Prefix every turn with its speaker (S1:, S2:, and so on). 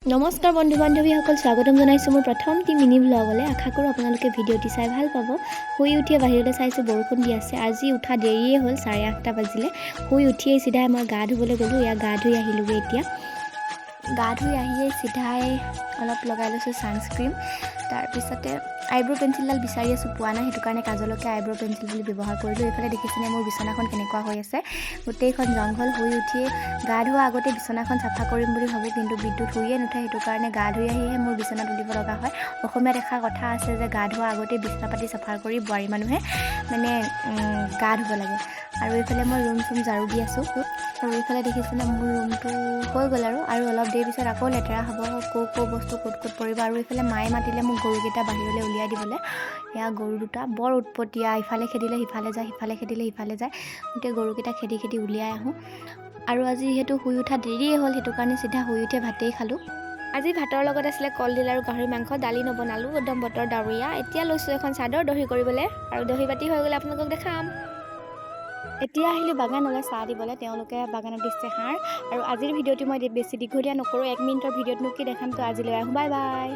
S1: নমস্কাৰ বন্ধু বান্ধৱীসকল, স্বাগতম জনাইছোঁ মোৰ প্ৰথমটি মিনি ভ্লগলৈ। আশা কৰোঁ আপোনালোকে ভিডিঅ'টি চাই ভাল পাব। শুই উঠিয়ে বাহিৰলৈ চাইছোঁ, বৰষুণ দি আছে। আজি উঠা দেৰিয়ে হ'ল, 8:30 বাজিলে। শুই উঠিয়েই চিধাই মই গা ধুবলৈ গ'লোঁ। এয়া গা ধুই আহিলোঁগৈ। এতিয়া গা ধুই আহিয়েই চিধাই অলপ লগাই লৈছোঁ ছানস্ক্ৰীম। তাৰপিছতে আইব্ৰ' পেঞ্চিলডাল বিচাৰি আছোঁ, পোৱা নাই। সেইটো কাৰণে কাজলকে আইব্ৰ' পেঞ্চিল বুলি ব্যৱহাৰ কৰিলোঁ। এইফালে দেখিছেনে মোৰ বিচনাখন কেনেকুৱা হৈ আছে? গোটেইখন জংঘল। শুই উঠিয়ে গা ধোৱা আগতে বিচনাখন চাফা কৰিম বুলি ভাবোঁ, কিন্তু বিদ্যুৎ শুইয়ে নুঠে। সেইটো কাৰণে গা ধুই আহিহে মোৰ বিচনা তুলিব লগা হয়। অসমীয়াত এষাৰ কথা আছে যে গা ধোৱা আগতে বিচনা পাতি চাফা কৰি বোৱাৰী মানুহে মানে গা ধুব লাগে। আৰু এইফালে মই ৰুম চুম ঝাৰু দি আছোঁ। আৰু এইফালে দেখিছেনে, মোৰ ৰুমটো হৈ গ'ল আৰু অলপ দেৰি পিছত আকৌ লেতেৰা হ'ব, ক' ক' বস্তু ক'ত ক'ত পৰিব। আৰু এইফালে মায়ে মাতিলে মোক গৰুকেইটা বাহিৰলৈ উলিয়াই দিবলৈ। এয়া গৰু দুটা বৰ উৎপতীয়া, ইফালে খেদিলে সিফালে যায়, সিফালে খেদিলে সিফালে যায়। গোটেই গৰুকেইটা খেদি খেদি উলিয়াই আহোঁ। আৰু আজি যিহেতু শুই উঠা দেৰিয়ে হ'ল, সেইটো কাৰণে চিধা শুই উঠিয়ে ভাতেই খালোঁ। আজি ভাতৰ লগত আছিলে কলডিল আৰু গাহৰি মাংস। দালি নবনালোঁ, একদম বতৰ ডাৱৰীয়া। এতিয়া লৈছোঁ এখন চাদৰ দহি কৰিবলৈ আৰু দহি বাতি হৈ গ'লে আপোনালোকক দেখাম। এতিয়া আহিলোঁ বাগানলৈ চাহ দিবলৈ। তেওঁলোকে বাগানত দিছে সাৰ। আৰু আজিৰ ভিডিঅ'টো মই বেছি দীঘলীয়া নকৰোঁ। 1 মিনিটৰ ভিডিঅ'তনো কি দেখাম? তো আজিলৈ আহোঁ, বাই বাই।